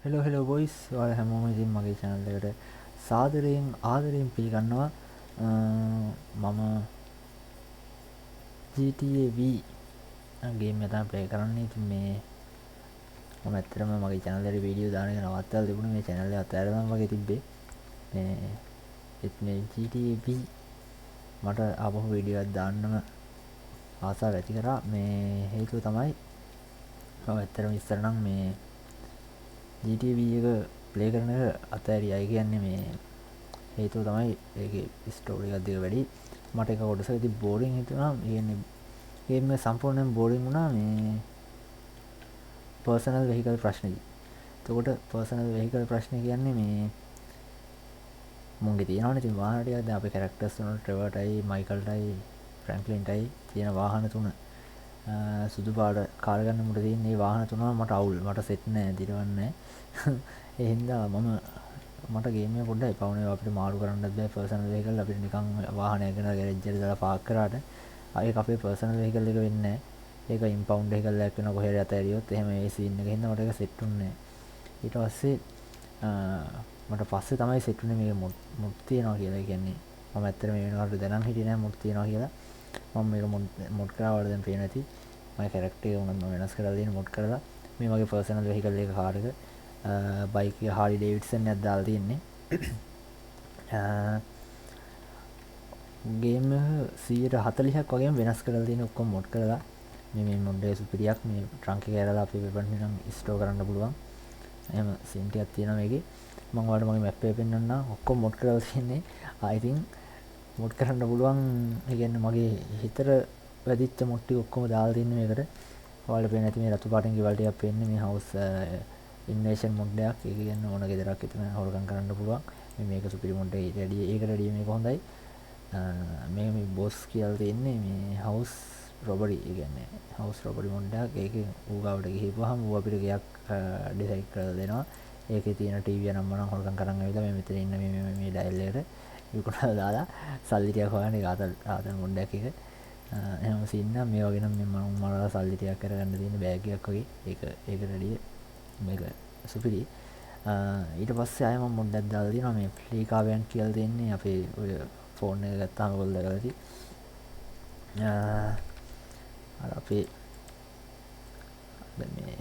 Hello hello boys, ඔයාලා හැමෝම ඉතින් මගේ channel එකට සාදරයෙන් ආදරයෙන් පිළිගන්නවා. මම GTA V game එක තමයි ප්ලේ කරන්නේ. ඉතින් මේ මම ඇත්තටම මගේ channel එකට වීඩියෝ දාන එක නවත්තලා තිබුණේ. මේ channel එක අතහැරලා වගේ තිබ්බේ. මේ ඒත් මේ GTA V මට ආපහු වීඩියෝ එකක් දාන්නම ආසාව ඇති කරා. මේ හේතුව තමයි මම ඇත්තටම ඉස්සර නම් මේ GTA V එක ප්ලේ කරන එක අතෑරියා. ඒ කියන්නේ මේ හේතුව තමයි ඒකේ ස්ටෝරි එකක් දිග වැඩි. මට ඒක කොටසකදී බෝරින් හිතුණා. ඒ කියන්නේ ගේම් එක සම්පූර්ණයෙන් බෝරින් වුණා මේ පර්සනල් වෙහිකල් ප්‍රශ්නේදී. එතකොට පර්සනල් වෙහිකල් ප්‍රශ්නේ කියන්නේ මේ මුන්ගේ තියෙනවනේ ඉතින් වාහන ටිකක්. දැන් අපේ කැරක්ටර්ස් තුන ට්‍රෙවර්ටයි මයිකල්ටයි ෆ්‍රැන්ක්ලින්ටයි තියෙන වාහන තුන සුදු පාට කාර් ගන්න මුට තියෙන මේ වාහන තුනම මට අවුල්, මට සෙට් නෑ, දිරවන්නේ නෑ. ඒ හින්දා මට ගේම් එක පොඩ්ඩක් එපා වුණා. ඒවා අපිට මාරු කරන්නත් බෑ. පර්සනල් වෙහිකල් අපිට නිකන් වාහනයක් ගෙනලා ගෑරේජ් එකට දාලා පාක් කරාට ඒක අපේ පර්සනල් වෙහිකල් එක වෙන්නේ නෑ. ඒක ඉම්පවුන්ඩ් වෙහිකල් එකක් වෙනවා කොහේ හරි අතෑරියොත්. එහෙම ඒ සීන් එක හින්දා මට ඒක සෙට් වුණේ නෑ. ඊට පස්සේ මට පස්සේ තමයි සෙට් වුණේ මේක මොඩ් තියනවා කියලා. ඒ කියන්නේ මම ඇත්තටම මේ වෙනකොට දැනන් හිටියේ නෑ මොඩ් තියනවා කියලා. මම මේක මොඩ් කරා වල දැන් පේනවා ඇති. මගේ කැරක්ටර් එක උනත් මම වෙනස් කරලා තියෙන මොඩ් කරලා. මේ මගේ පර්සනල් වෙහිකල් එක කාර් එක, බයික් එක හාලි ඩේවිඩ්සන් එකක් දාලා තියෙන්නේ. ගේම් එක 140ක් වගේම වෙනස් කරලා තියෙන ඔක්කොම මොඩ් කරලා. මේ මොඩ් එකේ සුපිරියක්. මේ ට්‍රංක් එක ඇරලා අපේ වෙපන් නිකන් ස්ටෝර් කරන්න පුළුවන්. එහෙම සීන් ටිකක් තියෙනවා මේකේ. මම ඔයාලට මගේ මැප් එක පෙන්නන්නම්. ඔක්කොම මොඩ් කරලා තියෙන්නේ. ඉතින් මොඩ් කරන්න පුළුවන්. ඒ කියන්නේ මගේ හිතට වැදිච්ච මොඩ් ටික ඔක්කොම දාලා තින්නේ මේකට. ඔයාලට පේන ඇති මේ රතු පාටින් ගෙවල් ටිකක් පේන්නේ. මේ හවුස් ඉන්වේෂන් මොඩ් එකක්. ඒක කියන්නේ ඕන ගෙදරක් එතන හොරකම් කරන්න පුළුවන්. මේක සුපිරි මොඩ් එක. ඊට වැඩිය, ඒකට වැඩිය මේක හොඳයි. මේ බොස් කියලා තියෙන්නේ මේ හවුස් රොබරි. ඒ කියන්නේ හවුස් රොබරි මොඩ් එකක්. ඒකෙන් ඌ ගාවට ගිහපුවාම ඌ අපිට ගෙයක් ඩිසයිඩ් කරලා දෙනවා. ඒකේ තියෙන ටීවී එක නම් මනම් හොරකම් කරන් ඇවිල්ලා මේ මෙතන ඉන්න මේ ඩයල් එකට විකුණලා දාලා සල්ලි ටිකක් හොයන්න. ඒක ආතල් මොඩ් එකක් එක. එහෙම සීන් නම් මේ වගේ නම් මේ මම මරලා සල්ලි ටිකක් අරගන්න තියෙන බෑග් එකක් වගේ. ඒක රෙඩි. මේක සුපිරි. ඊට පස්සේ ආයෙ මම මොඩ් එකක් දාලා තියෙනවා. මේ ෆ්ලීකා බෑන්ක් කියලා තියෙන්නේ. අපේ ඔය ෆෝන් එක ගත්තාම ඔයගොල්ලෝ දැකලා ඇති. අර අපේ දැන් මේ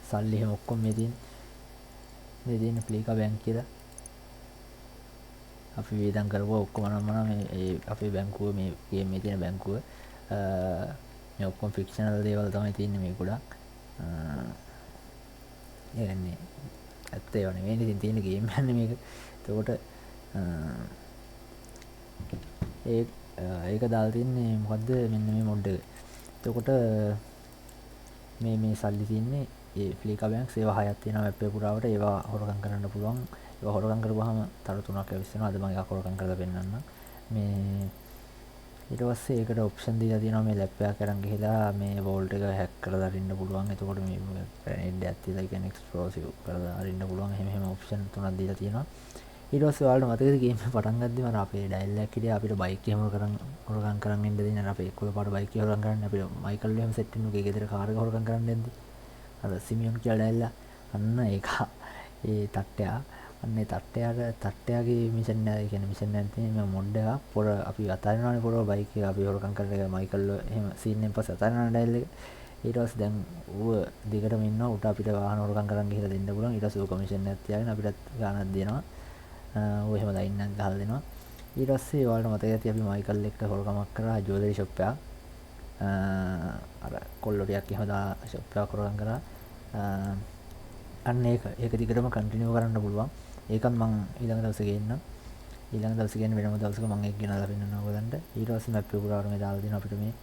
සල්ලි එහෙම ඔක්කොම මේ තියෙන්නේ. මේ තියෙන ෆ්ලීකා බෑන්ක් කියලා. අපි වේදම් කරපුවා ඔක්කොම නම් මනම් මේ ඒ අපේ බැංකුව, මේ ගේම් එකේ තියෙන බැංකුව. මේ ඔක්කොම ෆික්ෂනල් දේවල් තමයි තියෙන්නේ මේ ගොඩක්. ඒ කියන්නේ ඇත්ත ඒවා නෙමෙයිනේ ඉතින් තියෙන ගේම් එකනේ මේක. එතකොට ඒක දාලා තින්නේ මොකද්ද මෙන්න මේ මොඩ් එක. එතකොට මේ සල්ලි තින්නේ ඒ ෆ්ලීකා බැංක්ස් ඒවා හයක් තියෙනවා මැප් එක පුරාවට. ඒවා හොරකම් කරන්න පුළුවන්. ඒවා හොරකම් කරපුවාම තර තුනක් ඇවිස්සෙනවා. අද මම එකක් හොරකම් කරලා පෙන්නන්නම්. මේ ඊට පස්සේ ඒකට ඔප්ෂන් දීලා තියෙනවා මේ ලැප් එකක් අරන් ගිහලා මේ වෝල්ට් එක හැක් කරලා අරින්න පුළුවන්. එතකොට මේ ග්‍රැනේඩ් එකක් තියලා, ඒ කියන්නේ එක්ස්ප්ලෝසිව් කරලා අරින්න පුළුවන්. එහෙම ඔප්ෂන් තුනක් දීලා තියෙනවා. ඊට පස්සේ ඔයාලට මතකද ගේම් එක පටන් ගද්දිම අර අපේ ඩයල් එකක් හිටියා. අපිට බයික් එහෙම හොරකම් කරන් එන්න දෙන්නේ. අර අපේ කොළ පාට බයික් එක හොරකම් කරන්න අපිට මයිකල් එහෙම සෙට් වෙන උගේ ගෙදර කාර් එක හොරකම් කරන්න එද්දි අර සිමියොන් කියලා ඩයල් එක. අන්න ඒක ඒ තට්ටයා. අන්න ඒ තට්ටයාගේ මිෂන් එක, ඒ කියන්නේ මිෂන් එකක් තියෙන මේ මොඩ් එකක්. පොර අපි අතාරිනවනේ පොරව බයික් එක අපි හොරකම් කරන එක මයිකල් එහෙම සීන් එකෙන් පස්සේ අතාරිනවනේ ඩයල් එක. ඊට පස්සේ දැන් ඌව දිගටම ඉන්නවා. ඌට අපිට වාහන හොරකම් කරන් ගිහලා දෙන්න පුළුවන්. ඊට පස්සේ ඌ කමිෂන් එකක් තියාගෙන අපිටත් ගාණක් දෙනවා. ඌ එහෙම ලයින් එකක් ගහලා දෙනවා. ඊට පස්සේ ඔයාලට මතක ඇති අපි මයිකල් එක්ක හොරකමක් කරා ජුවලරි ෂොප් එකක්. අර කොල්ලෝ ටිකක් එහෙම දා ෂොප් එකක් හොරකම් කරා. අන්න ඒක දිගටම කන්ටිනියු කරන්න පුළුවන්. ඒකත් මං ඊළඟ දවසේ ගේන්නම්. ඊළඟ දවසේ කියන්නේ වෙනම දවසක මං ඒක ගෙනල්ලා පෙන්නනවා ඔයගොල්ලන්ට. ඊට පස්සේ මැප් එක පුරාවට මේ දාලා දෙනවා අපිට මේ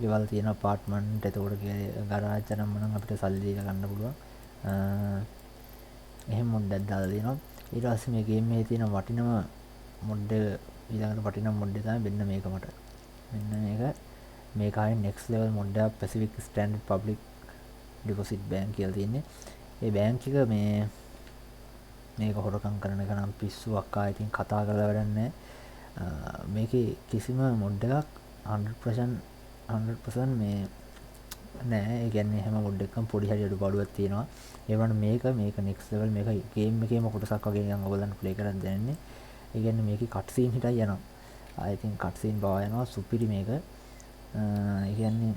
ගෙවල් තියෙන අපාර්ට්මන්ට්, එතකොට ගරාජ් අරන් මනම් අපිට සල්ලි දීලා ගන්න පුළුවන්. එහෙම මොඩ් එකක් දාලා දෙනවා. ඊට පස්සේ මේ ගේම් එකේ තියෙන වටිනම මොඩ් එක, ඊළඟට වටිනම මොඩ් එක තමයි මෙන්න මේක මට. මෙන්න මේක. මේක ආයේ next level mod එකක්, Pacific Standard Public Deposit Bank කියලා තියෙන්නේ. ඒ බැංක් එක මේක හොරකම් කරන එක නම් පිස්සු අක්කා. ඉතින් කතා කරලා වැඩක් නෑ. මේකේ කිසිම මොඩ් එකක් 100% මේ නෑ. ඒ කියන්නේ හැම මොඩ් එකකම පොඩි හරි අඩුපාඩුවක් තියෙනවා. ඒ වුණාට මේක මේක නෙක්ස්ට් ලෙවල්, මේක ගේම් එකේම කොටසක් වගේ නිකන් ඔයගොල්ලන්ට ප්ලේ කරන් දැනෙන්නේ. ඒ කියන්නේ මේකේ කට් සීන් හිටයි යනවා. ආයෙ ඉතින් කට් සීන් පවා යනවා සුපිරි මේක. ඒ කියන්නේ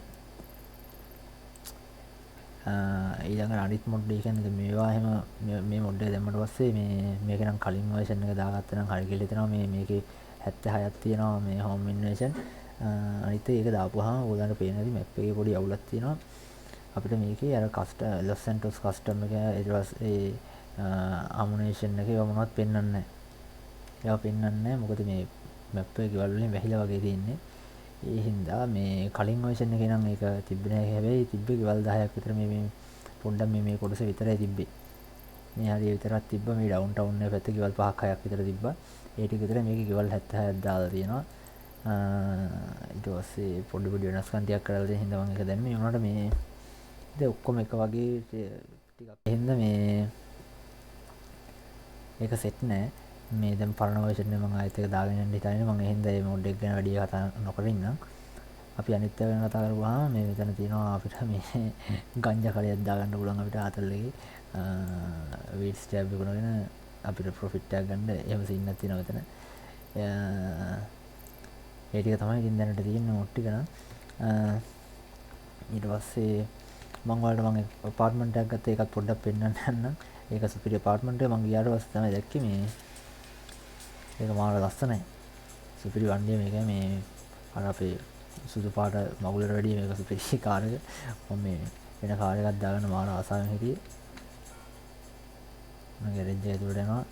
ඊළඟට අනිත් මොඩ් එක කියන්නේ දැන් මේවා එහෙම මේ මොඩ් එක දැම්මට පස්සේ මේ මේක නම් කලින් වර්ෂන් එක දාගත්තා නම් හරි කියලා හිතෙනවා. මේ මේකේ 76ක් තියෙනවා මේ හෝම් ඉන්වේෂන්. අනිත් එක දාපුවාම ඔයගොල්ලන්ට පේන ඇති මැප් එකේ පොඩි අවුලක් තියෙනවා. අපිට මේකේ අර කස්ටම් ලොස් සැන්ටෝස් කස්ටම් එක ඊට පස්සේ ඒ අමුනේෂන් එක ඒවා මොනවත් පෙන්වන්නේ නැහැ. ඒවා පෙන්වන්නේ නැහැ මොකද මේ මැප් එක ගෙවල් වලින් වැහිලා වගේ තියෙන්නේ. ඒ හින්දා මේ කලින් වර්ෂන් එකේ නම් ඒක තිබ්බේ නැහැ. හැබැයි තිබ්බේ ගෙවල් 10ක් විතර මේ මේ පොඩ්ඩක් මේ මේ කොටස විතරයි තිබ්බේ. මේ හරිය විතරක් තිබ්බා. මේ ඩවුන් ටවුන් එක පැත්තේ ගෙවල් 5ක් 6ක් විතර තිබ්බා. ඒ ටික විතර මේකේ ගෙවල් 76ක් දාලා තියෙනවා. ඊට පස්සේ පොඩි පොඩි වෙනස්කම් ටිකක් කරලා තියෙන හින්දා මම ඒක දැම්මේ. ඒ වුණාට මේ ඉතින් ඔක්කොම එක වගේ ටිකක්. ඒ හින්දා මේ ඒක සෙට් නෑ. මේ දැන් පරණ වර්ෂන් එක මම ආයෙත් ඒක දාගෙන යන්න හිතාගෙන මම ඒ හින්දා මේ මොඩ් එක ගැන වැඩි කතා නොකර ඉන්නම්. අපි අනිත් ඒවා ගැන කතා කරපුවාම මේ මෙතන තියෙනවා අපිට මේ ගංජා කඩයක් දාගන්න පුළුවන් අපිට ආතල් එකේ. වීඩ්ස් ටැබ් විකුණගෙන අපිට ප්‍රොෆිට් එකක් ගන්න එහෙම සීන් එකක් තියෙනවා මෙතන. ඒ ටික තමයි ඉතින් දැනට තියෙන්නේ මොඩ් ටික නම්. ඊට පස්සේ මං ඔයාලට මං ඇපාර්ට්මන්ට් එකක් ගත්තා. ඒකත් පොඩ්ඩක් පෙන්නන්න යන්නම්. ඒක සුපිරි ඇපාර්ට්මන්ට් එක. මං ගියාට පස්සේ තමයි දැක්කේ මේ ඒක මාර ලස්සනයි. සුපිරි වණ්ඩිය මේක මේ අර අපේ සුදු පාට මගුලට වැඩිය මේක සුපිරි කාර් එක. මම මේ වෙන කාර් එකක් දාගන්න මාර ආසාවෙන් හිටියේ. මම ගෑරේජ් එක ඇතුළට යනවා.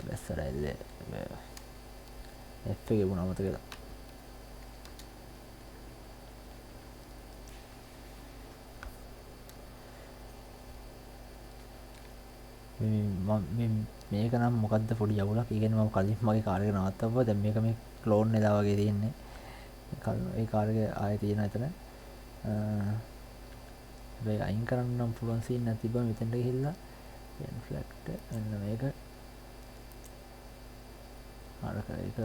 බැස්සලා ඇල්ලේ. F එකේ වුණා මතක වෙලා. මේ මේක නම් මොකද්ද පොඩි අවුලක්. ඒ කියන්නේ මම කලින් මගේ කාර් එක නවත්තපුවා. දැන් මේක මේ ක්ලෝන් වෙලා වගේ තියෙන්නේ. ඒ කාර් එක ආයෙ තියෙනවා එතන. හැබැයි අයින් කරන්න නම් පුළුවන් සීන් එකක් තිබ්බා මෙතෙන්ට ගිහිල්ලා. ඉන්ෆ්ලැක්ට් එන්න මේක. අරක ඒක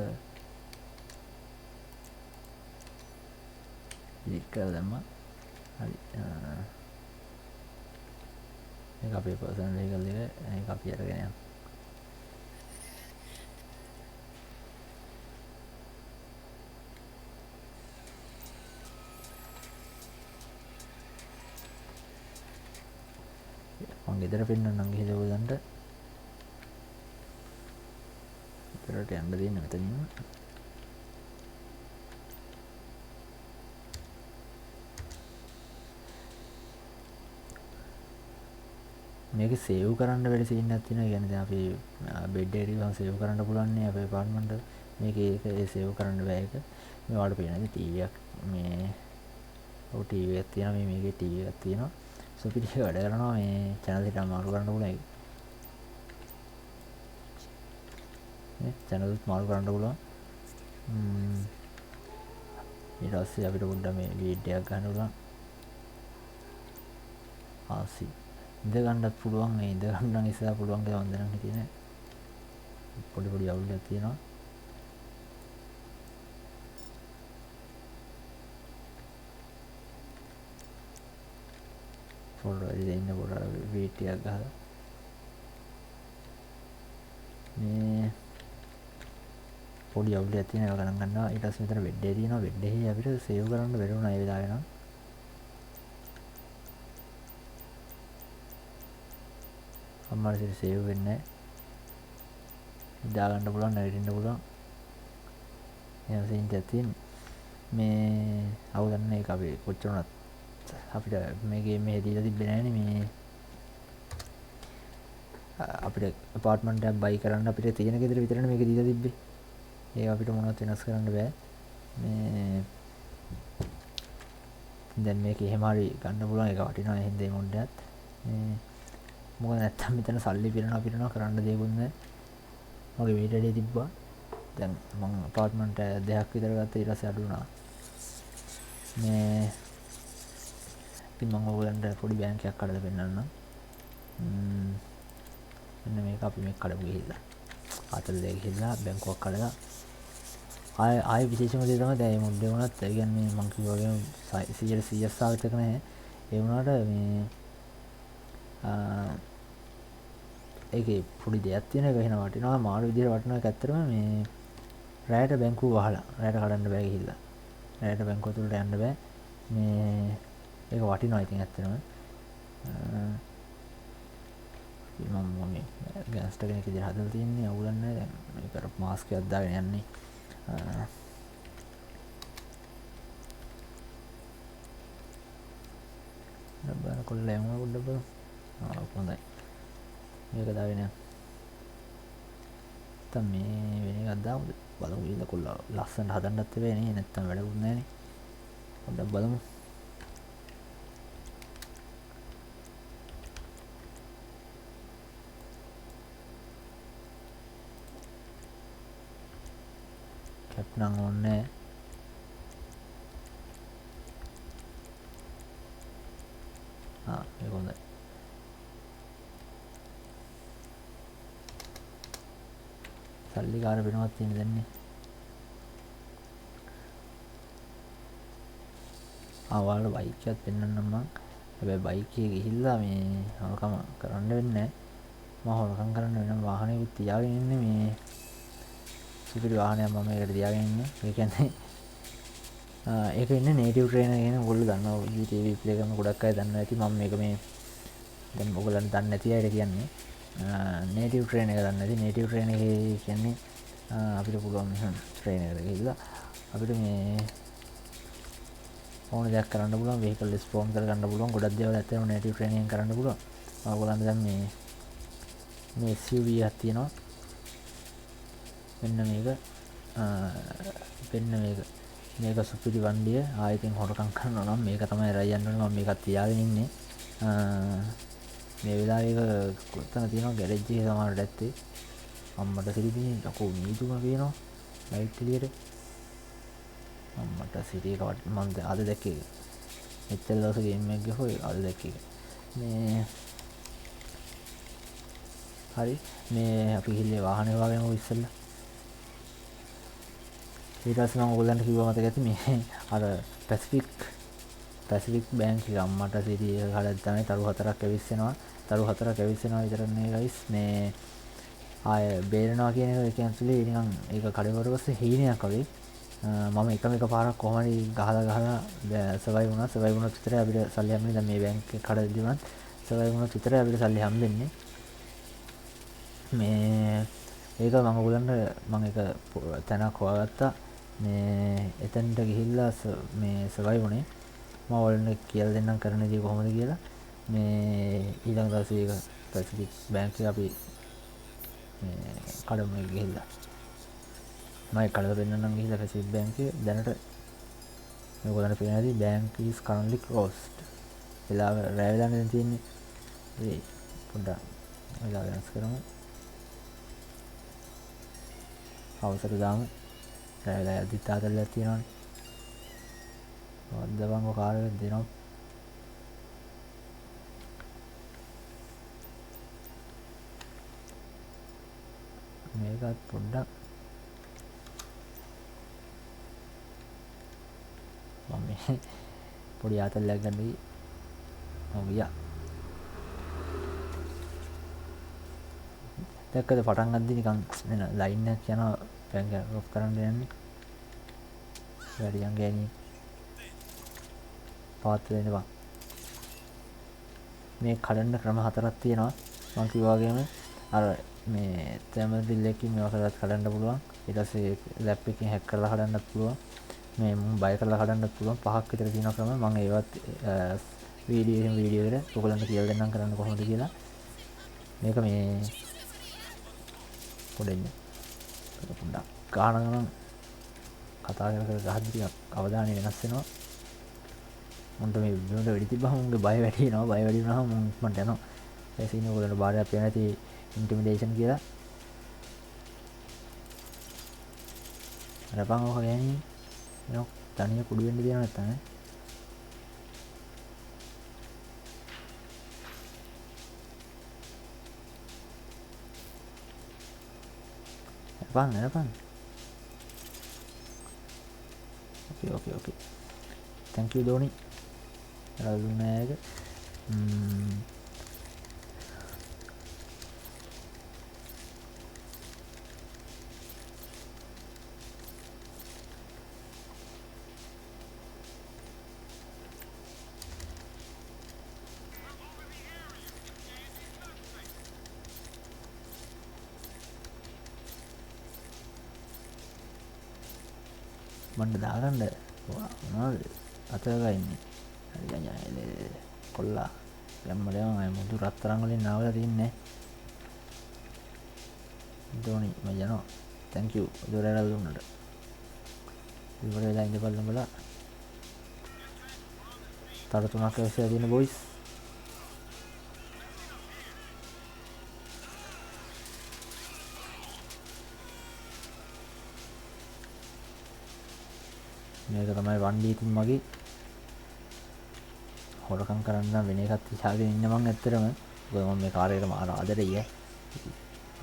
ඩිලීට් කරලා දැම්මා. හරි. මේක අපේ පර්සනල් වෙහිකල් එක. මේක අපි අරගෙන යමු. මං ගෙදර පෙන්නන්නම් ගිහලා ඔයගොල්ලන්ට. ගෙදරට යන්න දෙන්න මෙතනින්ම. මේක සේව් කරන්න බැරි සීන් එකක් තියෙනවා. ඒ කියන්නේ දැන් අපි බෙඩ් එකට ගිහම සේව් කරන්න පුළුවන් නේ අපේ ඇපාර්ට්මන්ට් එක. මේකේ ඒක ඒ සේව් කරන්න බෑ ඒක. මේ ඔයාලට පේන ඉතින් ටීවී එකක් මේ ඔව් ටීවී එකක් තියෙනවා. මේ මේකේ ටීවී එකක් තියෙනවා. සුපිරි එක වැඩ කරනවා. මේ චැනල් එක මාරු කරන්න පුළුවන් ඒක. මේ චැනල්ත් මාරු කරන්න පුළුවන්. ඊට පස්සේ අපිට පොඩ්ඩක් මේ වීඩ් එකක් ගන්න පුළුවන්. ආසි ඉඳ ගන්නත් පුළුවන්. මේ ඉඳ ගන්න නම් ඉස්සරහ පුළුවන් කියලා මං දැනන් හිටියේ නෑ. පොඩි පොඩි අවුල් ටිකක් තියෙනවා. පොඩ්ඩක් ඉන්න පොඩ්ඩක් වීඩ් ටිකක් ගහලා මේ පොඩි අවුල් ටිකක් තියෙනවා. ඒවා ගණන් ගන්නවා. ඊට පස්සේ මෙතන බෙඩ් එක තියෙනවා. බෙඩ් එකේ අපිට සේව් කරන්න බැරි වුණා ඒ වෙලාවේ නම්. අම්මාට සිරි සේව් වෙන්නේ නැහැ. නිදා ගන්න පුළුවන්, නැගිටින්න පුළුවන්. එහෙම සීන් ටිකක් තියෙන්නේ. මේ අවුලක් නෑ. ඒක අපි කොච්චර වුණත් අපිට මේ ගේම් එකේ දීලා තිබ්බේ නෑනේ. මේ අපිට ඇපාර්ට්මන්ට් එකක් බයි කරන්න අපිට තියෙන ගෙදර විතරනේ මේක දීලා තිබ්බේ. ඒක අපිට මොනවත් වෙනස් කරන්න බෑ. මේ දැන් මේක එහෙම හරි ගන්න පුළුවන්. ඒක වටිනවා. එහෙනම් මේ මොඩ් එකත්. මේ මොකද නැත්තම් මෙතන සල්ලි පිරෙනවා පිරෙනවා කරන්න දෙයක්වත් නෑ. මගේ මීට වැඩිය තිබ්බා. දැන් මං ඇපාර්ට්මන්ට් දෙකක් විතර ගත්තා. ඊට පස්සේ අඩු වුණා. මේ ඉතින් මං ඔයගොල්ලන්ට පොඩි බැංක් එකක් කඩලා පෙන්නන්නම්. මෙන්න මේක අපි මේක කඩමු ගිහිල්ලා. ආතල් දෙක ගිහිල්ලා බැංකුවක් කඩලා ආය ආය විශේෂම දේ තමයි දැන් මේ මොඩ් එක වුණත් ඒ කියන්නේ මං කිව්වා වගේම 100% සාර්ථක නැහැ. ඒ වුණාට මේ ඒකේ පොඩි දෙයක් තියෙන එක එහෙනම් වටිනවා. මාරු විදිහට වටිනවා. ඒක ඇත්තටම මේ රැයට බැංකුව වහලා රැයට කඩන්න බෑ ගිහිල්ලා. රැයට බැංකුව තුළට යන්න බෑ. මේ ඒක වටිනවා ඉතින් ඇත්තටම. මම මේ ගෑන්ස්ටර් කෙනෙක් විදිහට හදලා තියන්නේ අවුලක් නෑ. දැන් මේක අර මාස්ක් එකක් දාගෙන යන්නේ. බලන්න කොල්ල යමු පොඩ්ඩක් බලමු. ආ හොඳයි. මේක දාගෙන යන්න. නැත්තම් මේ වෙන එකක් දාමුද? බලමු ගිහිල්ලා කොල්ල ලස්සනට හදන්නත් එපා නේ. නැත්තම් වැඩකුත් නෑනේ. පොඩ්ඩක් බලමු. කැප් නම් ඕනේ නෑ. ආ මේක හොඳයි. සල්ලිකාර වෙනවත් තියෙන දැන්නේ. ආ ඔයාලට බයික් එකක් පෙන්නන්නම් මං. හැබැයි බයික් එකේ ගිහිල්ලා මේ හොරකම කරන්න වෙන්නේ නෑ. මම හොරකම් කරන්න වෙනම වාහනයකුත් තියාගෙන ඉන්නේ. මේ සුපිරි වාහනයක් මම ඒකට තියාගෙන ඉන්නේ. ඒ කියන්නේ ඒක ඉන්නේ නේටිව් ට්‍රේනර් කියන ඔයගොල්ලෝ දන්නවා. GTA V play කරන ගොඩක් අය දන්නවා ඇති. මම මේක මේ දැන් ඔයගොල්ලන් දන්නේ නැති අයට කියන්නේ නේටිව් ට්‍රේනර් එක දන්නේ නැති. නේටිව් ට්‍රේනර් එකේ කියන්නේ අපිට පුළුවන් මෙහෙම ට්‍රේනර් එකට ගිහිල්ලා අපිට මේ ඕන දෙයක් කරන්න පුළුවන්. වෙහිකල් ස්පෝන් කරගන්න පුළුවන්. ගොඩක් දේවල් ඇත්තටම නේටිව් ට්‍රේනර් එකෙන් කරන්න පුළුවන්. ඔයගොල්ලන්ට දැන් මේ මේ SUV එකක් තියෙනවා. මෙන්න මේක මෙන්න මේක මේක සුපිරි වණ්ඩිය. ආයෙත් හොරකම් කරනවා නම් මේක තමයි රයි යන්න ඕනේ. මම මේකත් තියාගෙන ඉන්නේ. මේ වෙලාවේ ඒක කොතන තියෙනවා ගෑරේජ් එකේ සමහරට ඇත්තේ. අම්මට සිරිදී යකෝ මීදුම පේනවා ලයිට් එළියට. අම්මට සිරි එක මම අද දැක්කේ ඒක. මෙච්චර දවස ගේම් එකක් ගහුවා අද දැක්කේ ඒක. මේ හරි මේ අපි ගිහිල්ලා වාහනේ හොයාගෙන යමු ඉස්සෙල්ලා. ඊට පස්සේ මම ඔයගොල්ලන්ට කිව්වා මතක ඇති මේ අර පැසිෆික් බැංක් එක අම්මට සිරි එක කඩක් තමයි තරු හතරක් ඇවිස්සෙනවා. තරු හතරක් ඇවිස්සෙනවා විතර නෙවෙයි ගයිස්. මේ ආය බේරෙනවා කියන එක ඒ කියන්නේ නිකන් ඒක කඩේවට පස්සේ හීනයක් වගේ. මම එකම එක පාරක් කොහොම හරි ගහලා ගහලා සර්වයිව් වුණා. සර්වයිව් වුණොත් විතරයි අපිට සල්ලි හම්බෙන්නේ. දැන් මේ බැංක් එක කඩදී වුණත් සර්වයිව් වුණොත් විතරයි අපිට සල්ලි හම්බෙන්නේ. මේ ඒක මම ඔයගොල්ලන්ට මම එක තැනක් හොයාගත්තා. මේ එතනට ගිහිල්ලා මේ සර්වයිව් වුණේ. මම ඔයාලට කියලා දෙන්නම් කරන දේ කොහොමද කියලා. මේ ඊළඟ දවසේ ඒක පැසිෆික් බැංක් එක අපි මේ කඩමු එක ගිහිල්ලා. මම ඒ කඩලා පෙන්නන්නම් ගිහිල්ලා පැසිෆික් බැංක් එක දැනට මේ ඔයගොල්ලන්ට පේන ඇති බැංක් is currently closed. වෙලාව රෑ වෙලා නේ තියෙන්නේ. ඒ පොඩ්ඩක් වෙලාව වෙනස් කරමු. අවසර දාමු. රෑ වෙලා යද්දිත් ආතල්ලයක් තියෙනවනේ. මොකද්ද බං ඔය කාර් එක දෙනවා. මේකත් පොඩ්ඩක් මම මේ පොඩි ආතල්ලයක් ගන්න ගියේ. මම ගියා. දැක්කද පටන් ගද්දි නිකන් වෙන ලයින් එකක් යනවා බැංක ඔෆ් කරන්න යන්නේ. වැඩියන් ගෑණි පවත්වලා දෙන්න බං. මේ කඩන්න ක්‍රම හතරක් තියෙනවා. මං කිව්වා වගේම අර මේ තර්මල් බිල් එකකින් මේවා කරලා කඩන්න පුළුවන්. ඊට පස්සේ ලැප් එකකින් හැක් කරලා කඩන්නත් පුළුවන්. මේ මුන් බය කරලා කඩන්නත් පුළුවන්. පහක් විතර තියෙන ක්‍රම. මං ඒවත් වීඩියෝ එකෙන් වීඩියෝ එකට ඔයගොල්ලන්ට කියලා දෙන්නම් කරන්න කොහොමද කියලා. මේක මේ පොඩ්ඩක් ඉන්න. පොඩ්ඩක් ගහන ගමන් කතා කර කර ගහද්දි ටිකක් අවධානය වෙනස් වෙනවා. මුන්ට මේ බිමට වෙඩි තිබ්බහම මුන්ගේ බය වැඩි වෙනවා. බය වැඩි වුණාම මුන් ඉක්මනට යනවා. ඒ සීන් ඔයගොල්ලන්ට බාරයක් පේන ඇති ඉන්ටිමිඩේෂන් කියලා. රපන් ඔක ගෑණි නෝ තනිය කුඩු වෙන්න දෙයක් නැත්තම් ඈ. රපන් රපන්. Okay okay okay. Thank you Dhoni. අර දුන්නා ඒක. මන්ට දාගන්න මොනවද අතගා ඉන්නේ. හරි යන් යන් කොල්ලා ගැම්මට යන් අය මුදු රත්තරන් වලින් නාවලා තින්නේ. ධෝනි මම යනවා. Thank you දොර ඇරලා දුන්නට. ඉවර වෙලා ඉඳපල්ලා උඹලා. තර තුනක් ඇවිස්සලා තියෙන බොයිස්. මේක තමයි 1D ඉතින් මගේ හොරකම් කරන්න නම් වෙන එකක් තියාගෙන ඉන්න මං ඇත්තටම. මොකද මම මේ කාර් එකට මාර ආදරෙයි ඈ.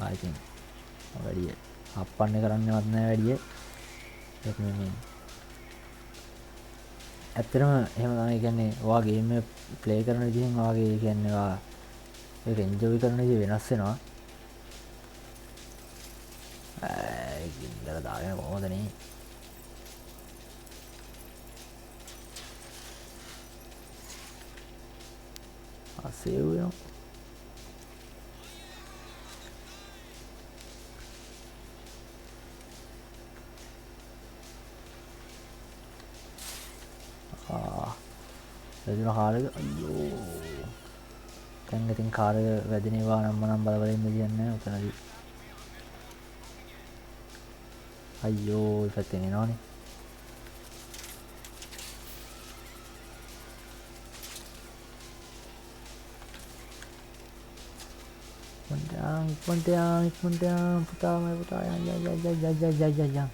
ආ ඉතින් වැඩිය අප්පන්නේ කරන්නවත් නෑ වැඩිය. ඒක මේ ඇත්තටම එහෙම තමයි. කියන්නේ ඔයා ගේම් එක ප්ලේ කරන විදිහෙන් ඔයාගේ ඒ කියන්නේ ඔයා ඒක එන්ජොයි කරන විදිහ වෙනස් වෙනවා. ආ ගින්දර දාගෙන කොහොමද නේ? සේව් වෙනවා. ආ වැදුන කාර් එක. අයියෝ දැන් ඉතින් කාර් එක වැදින ඒවා නම් මනම් බල බල ඉන්න විදියක් නෑ උතනදී. අයියෝ ඒ පැත්තෙන් එනවනේ. ඉක්මනට යන් ඉක්මනට යන් පුතා මගේ පුතා යන් යන් යන් යන් යන් යන් යන් යන්.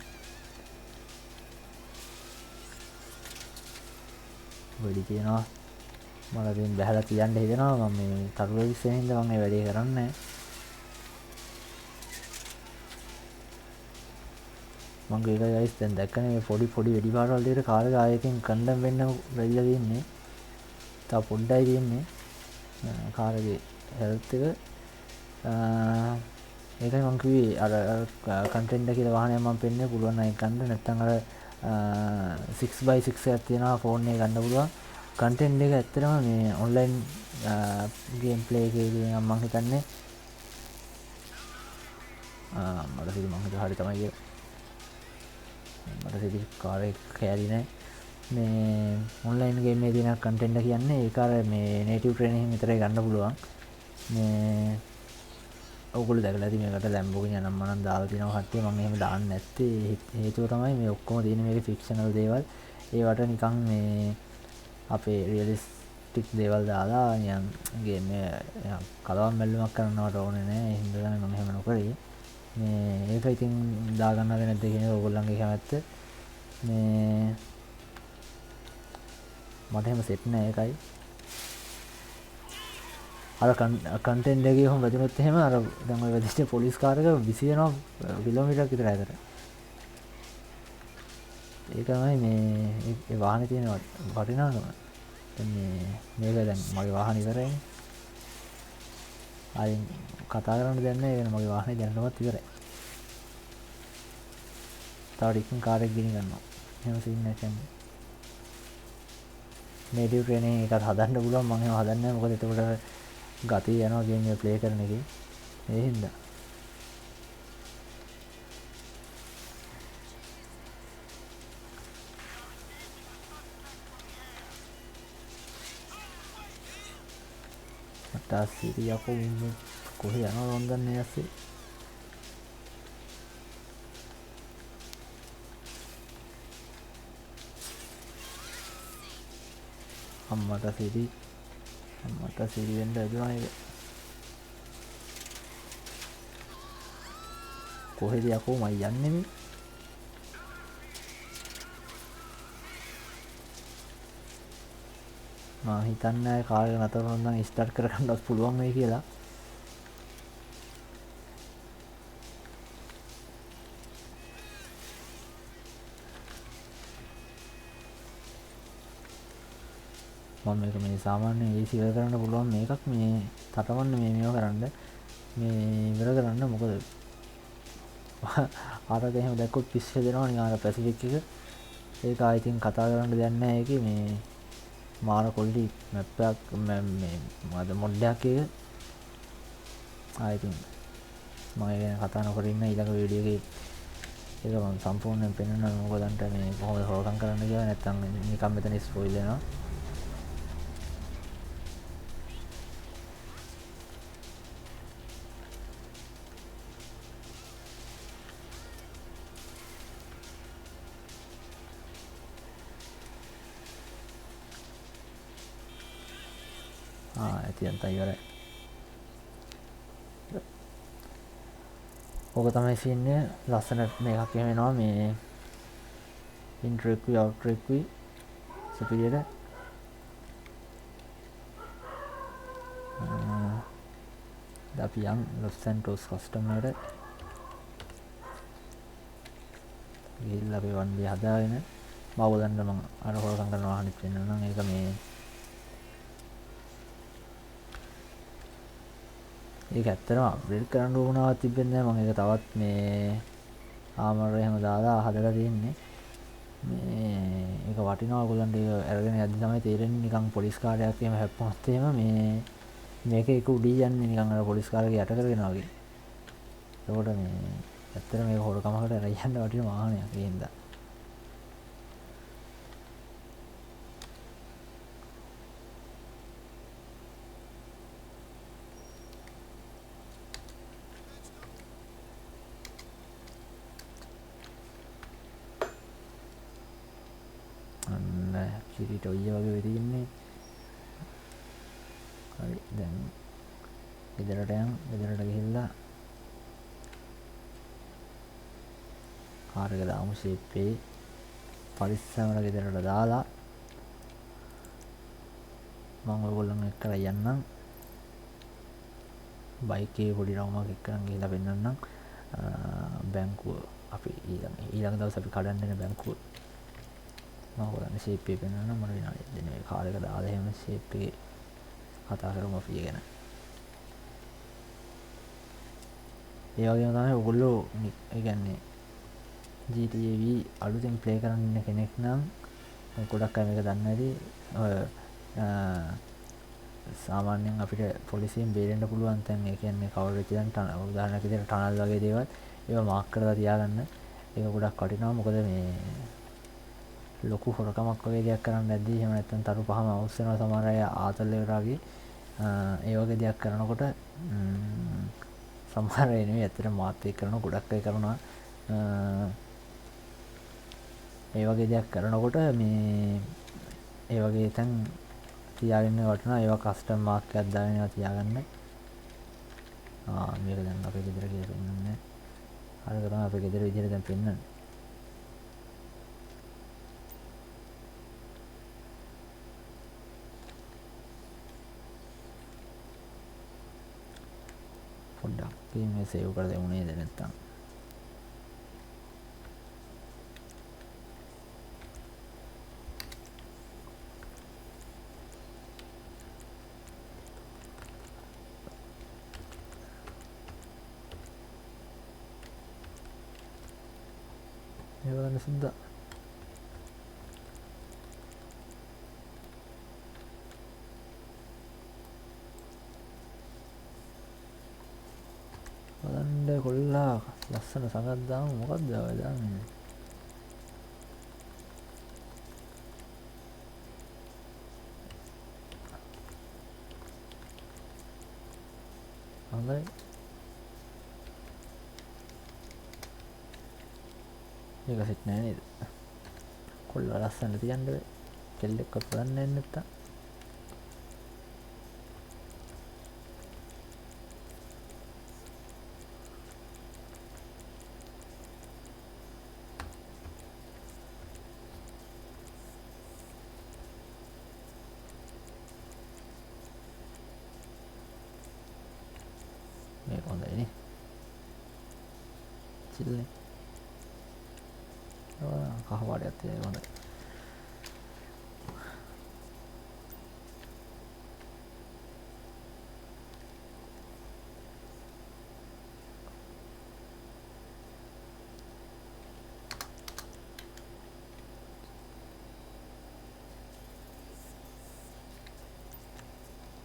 වෙඩි තියෙනවා. මට ඉතින් බැහැලා තියන්න හිතෙනවා. මම මේ තරුව විශ්වෙන හින්දා මම ඒ වැඩේ කරන්නේ නැහැ. මං ඒකයි ගයිස් දැන් දැක්කනේ මේ පොඩි පොඩි වෙඩි පාරවල් දෙකට කාර් එක ආයෙකින් කන්ඩම් වෙන්න වැදිලා තියෙන්නේ. තව පොඩ්ඩයි තියෙන්නේ කාර් එකේ හෙල්ත් එක. ඒකයි මං කිව්වේ අර කන්ටෙන්ට් කියලා වාහනයක් මං පෙන්නුවේ. පුළුවන් නම් ඒක ගන්න. නැත්නම් අර 6x6 එකක් තියෙනවා ෆෝන් එක ගන්න පුළුවන්. කන්ටෙන්ට් එක ඇත්තටම මේ ඔන්ලයින් ගේම් ප්ලේ එකේ තියෙන මං හිතන්නේ මට සිදු මං හිතුවා හරි තමයි කියලා. මට සිදු කාර් එක කෑලි නෑ. මේ ඔන්ලයින් ගේම් එකේ තියෙන කන්ටෙන්ට් එක කියන්නේ ඒක අර මේ නේටිව් ට්‍රේනින් විතරයි ගන්න පුළුවන්. මේ ඔයගොල්ලෝ දැකලා ඇති මේකට ලැම්බෝගිනි අනම් මනම් දාලා තියෙනවා කට්ටිය. මම එහෙම දාන්නේ නැත්තේ හේතුව තමයි මේ ඔක්කොම තියෙන මේකේ ෆික්ෂනල් දේවල්. ඒවට නිකන් මේ අපේ රියලිස්ටික් දේවල් දාලා නිකන් ගේම් එක කලවම් බැලුමක් කරන්නවට ඕනේ නෑ. ඒ හින්දා තමයි මම එහෙම නොකරේ. මේ ඒක ඉතින් දාගන්නවද නැද්ද කියන එක ඔයගොල්ලන්ගේ කැමැත්ත. මේ මට එහෙම සෙට් නෑ ඒකයි. අර කන්ටෙන්ට් එකේ කොහොම වැදුනොත් එහෙම අර දැන් ඔය වැදිච්ච පොලිස් කාර් එක විසි වෙනවා කිලෝමීටරයක් විතර ඈතට. ඒක තමයි මේ ඒ වාහනේ තියෙන වටිනාකම. දැන් මේ මේක දැන් මගේ වාහනේ ඉවරයිනේ. ආයෙ කතා කරන්න දෙයක් නෑ. ඒ වෙන මගේ වාහනේ දැනටමත් ඉවරයි. තව ටිකකින් කාර් එක ගෙනි ගන්නවා. එහෙම සීන් එකක් යන්නේ. නේටිව් ට්‍රේනින් එකත් හදන්න පුළුවන්. මං එහෙම හදන්නේ නෑ. මොකද එතකොට ගතිය යනවා ගේම් එක ප්ලේ කරන එකේ. ඒ හින්දා මට සිරි යකෝ මේ කොහේ යනවද මන් දන්නේ නෑ ඇස්සේ. අම්මට සිරි අම්මට සිරි වෙන්න ඇදුනා ඒක. කොහෙද යකෝ මං යන්නේ මේ? මං හිතන්නේ කාර් එක නතර වුණා නම් ස්ටාර්ට් කරගන්නවත් පුළුවන් වෙයි කියලා. මම මේක මේ සාමාන්‍ය ඒසි ඉවර කරන්න පුළුවන් මේකක් මේ තටමන්න මේ මේවා කරන්න මේ ඉවර කරන්න. මොකද අරක එහෙම දැක්කොත් පිස්සු දෙනවා නිකන් අර පැසිෆික් එක. ඒක ආයෙ ඉතින් කතා කරන්න දෙයක් නෑ ඒකේ. මේ මාර ක්වොලිටි මැප් එකක් මේ මොකද මොඩ් එකක් ඒක. ආයෙ ඉතින් මම ඒ ගැන කතා නොකර ඉන්න ඊළඟ වීඩියෝ එකේ ඒක මම සම්පූර්ණයෙන් පෙන්වන්නම් මොකදන්ට මේ කොහොමද හොරකම් කරන්න කියලා. නැත්තම් නිකන් මෙතන ස්පොයිල් වෙනවා. ඇති දැන් තයි ඉවරයි. ඕක තමයි සීන් එක. ලස්සන මේකක් එහෙම එනවා මේ ඉන්ට්‍රෝ එකකුයි අවුට්‍රෝ එකකුයි සුපිරියට. දැන් අපි යන් ලොස් සැන්ටෝස් කස්ටම් එකට ගිහිල්ලා අපි වන්දි හදාගෙන මම ඔයගොල්ලන්ට මං අර හොරකම් කරන වාහනෙත් පෙන්නන්නම්. ඒක මේ ඒක ඇත්තටම අප්ග්‍රේඩ් කරන්න ඕනාවක් තිබෙන්නේ නැහැ. මම ඒක තවත් මේ ආමර් එහෙම දාලා හදලා තියෙන්නේ. මේ ඒක වටිනවා ඔයගොල්ලන්ට ඒක අරගෙන යද්දි තමයි තේරෙන්නේ නිකන් පොලිස් කාර් එකක් එහෙම හැප්පුණොත් එහෙම මේ මේක එක උඩින් යන්නේ නිකන් අර පොලිස් කාර් එක යට කරගෙන වගේ. එතකොට මේ ඇත්තටම මේක හොරකමකට අරන් යන්න වටින වාහනයක් ඒ හින්දා. කිරිට ඔය වගේ වෙ තියෙන්නේ. හරි දැන් ගෙදරට යන්. ගෙදරට ගිහිල්ලා කාර් එක දාමු ෂේප් එකේ පරිස්සමට ගෙදරට දාලා මම ඔයගොල්ලන් එක්කලා යන්නම්. බයික් එකේ පොඩි රවුමක් එක්කන් ගිහිල්ලා පෙන්නන්නම්. බැංකුව අපි ඊළඟ දවස් අපි කඩන්න එන බැංකුව මම ඔයගොල්ලන්ට ෂේප් එක පෙන්නන්නම්. මට විනාඩියක් දෙන්න මේ කාර් එක දාලා එහෙම ෂේප් එකේ කතා කරමු අපි ඒ ගැන. ඒ වගේම තමයි ඔයගොල්ලෝ ඒ කියන්නේ GTA V අලුතෙන් ප්ලේ කරන්න ඉන්න කෙනෙක් නම් ගොඩක් අය මේක දන්නේ නැති. ඔය සාමාන්‍යයෙන් අපිට පොලිසියෙන් බේරෙන්න පුළුවන් තැන්, ඒ කියන්නේ කවුරු වෙච්ච දැන් උදාහරණයක් විදිහට ටනල් වගේ දේවල් ඒවා මාක් කරලා තියාගන්න. ඒක ගොඩක් වටිනවා. මොකද මේ ලොකු හොරකමක් වගේ දෙයක් කරන්න නැද්දී එහෙම නැත්නම් තරු පහම අවුස් වෙනවා සමහර අය ආතල් එකට වගේ. ඒ වගේ දෙයක් කරනකොට සමහර අය නෙවෙයි ඇත්තටම මාත් එක්ක කරන ගොඩක් අය කරනවා. ඒ වගේ දෙයක් කරනකොට මේ ඒ වගේ තැන් තියාගෙන වටිනවා. ඒවා කස්ටම් මාක් එකක් දාගෙන ඒවා තියාගන්න. මේක දැන් අපේ ගෙදර කියලා පෙන්නන්නේ. අරක තමයි අපේ ගෙදර විදිහට දැන් පෙන්නන්නේ. පොඩ්ඩක් මේ සේව් කරලා දෙමු නේද නැත්තම්. මේ බලන්න සුද්දා. බලන්න කොල්ලා ලස්සන සඟක් දාමු. මොකක්ද ඔය දාන්නේ? හොඳයි. මේක සෙට් නෑ නේද? කොල්ලා ලස්සනට තියන්න බෑ. කෙල්ලෙක්වත් බලන්න යන්නේ නැත්තම්. මේක හොඳයි නේ. චිල්නේ. කහ පාටයක් තියෙන හොඳයි.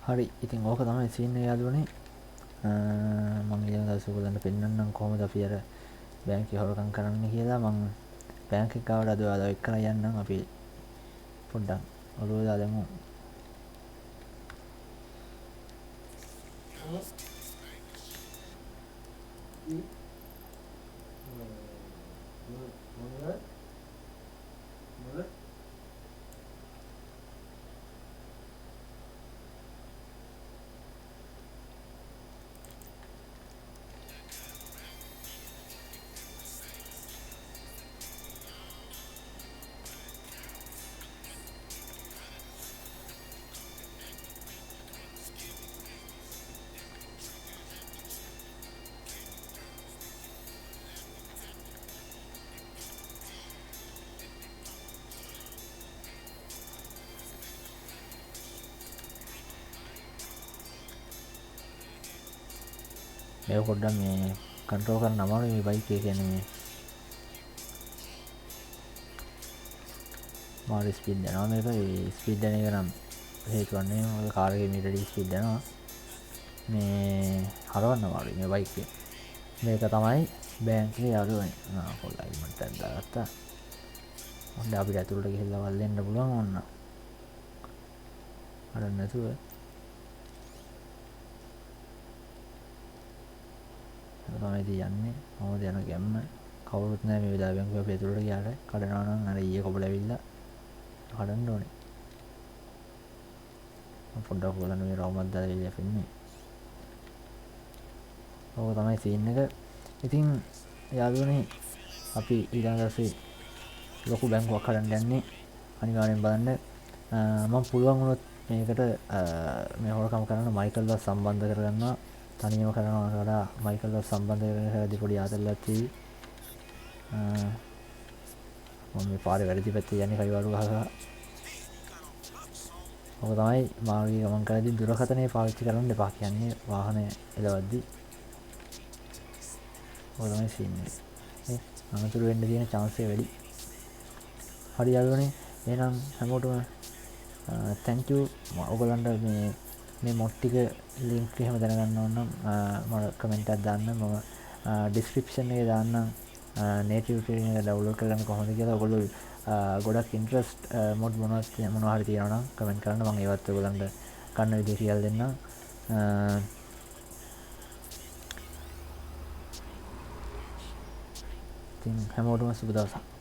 හරි, ඉතින් ඕක තමයි සීන් එක යාළුවනේ. මං ඊළඟ දවසේ ඔයගොල්ලන්ට පෙන්නන්නම් කොහොමද අපි අර බැංක් එක හොරකම් කරන්නේ කියලා. මං බැංක් එක ගාවට අද ඔයාලා එක්කලා යන්නම්. අපි පොඩ්ඩක් ඔළුව දාලා දෙමු. මේක පොඩ්ඩක් මේ කන්ට්‍රෝල් කරන්න අමාරුයි මේ බයික් එක. කියන්නේ මේ මාර ස්පීඩ් යනවා මේක. ඒ ස්පීඩ් යන එක නම් හේතුවක් නෙමෙයි, මොකද කාර් එකේ මීට වැඩි ස්පීඩ් යනවා. මේ හරවන්න අමාරුයි මේ බයික් එක. මේක තමයි බැංක් එකේ යාළුවනේ. පොඩ්ඩක් හෙල්මට් එකක් දාගත්තා. ඔන්න අපිට ඇතුළට ගිහිල්ලා වල් දෙන්න පුළුවන් ඕන්න. අර නැතුව තමයි ඉතින් යන්නේ. කොහොමද යන ගැම්ම? කවුරුත් නෑ මේ වෙලාවේ බැංකුවේ. අපි ඇතුළට ගියාට කඩනවා නම් අර ඊයේ කොබල ඇවිල්ලා කඩන්න ඕනේ. මම පොඩ්ඩක් ඔයගොල්ලන්ට මේ රවුමක් දාලා ඇවිල්ලා පෙන්නේ. ඕක තමයි සීන් එක. ඉතින් යාළුවනේ අපි ඊළඟ දවසේ ලොකු බැංකුවක් හදන්න යන්නේ. අනිවාර්යෙන් බලන්න. මම පුළුවන් වුණොත් මේකට මේ හොරකම් කරන්න මයිකල්ව සම්බන්ධ කරගන්නවා. තනියම කරනවට වඩා මයිකල්ව සම්බන්ධ කරගෙන කරද්දී පොඩි ආතල්ලක් තියෙවි. මම මේ පාරේ වැරදි පැත්තේ යන්නේ කයිවාරු ගහ ගහ. ඔක තමයි මාර්ගයේ ගමන් කරද්දී දුරකථනය පාවිච්චි කරන්න එපා කියන්නේ වාහනය එලවද්දී. ඔක තමයි සීන් එක. නේ අනතුරු වෙන්න තියෙන chance එක වැඩි. හරි යාළුවනේ, එහෙනම් හැමෝටම thank you. ඔයගොල්ලන්ට මේ මොඩ් ටික ලින්ක් එහෙම දැනගන්න ඕන නම් මට කමෙන්ට් එකක් දාන්න. මම ඩිස්ක්‍රිප්ෂන් එකේ දාන්නම් නේටිව් ට්‍රේනින් එක ඩවුන්ලෝඩ් කරගන්න කොහොමද කියලා. ඔයගොල්ලෝ ගොඩක් ඉන්ට්‍රස්ට් මොඩ් මොනවා හරි තියෙනවා නම් කමෙන්ට් කරන්න. මම ඒවත් ඔයගොල්ලන්ට ගන්න විදිය කියලා දෙන්නම්. ඉතින් හැමෝටම සුබ දවසක්.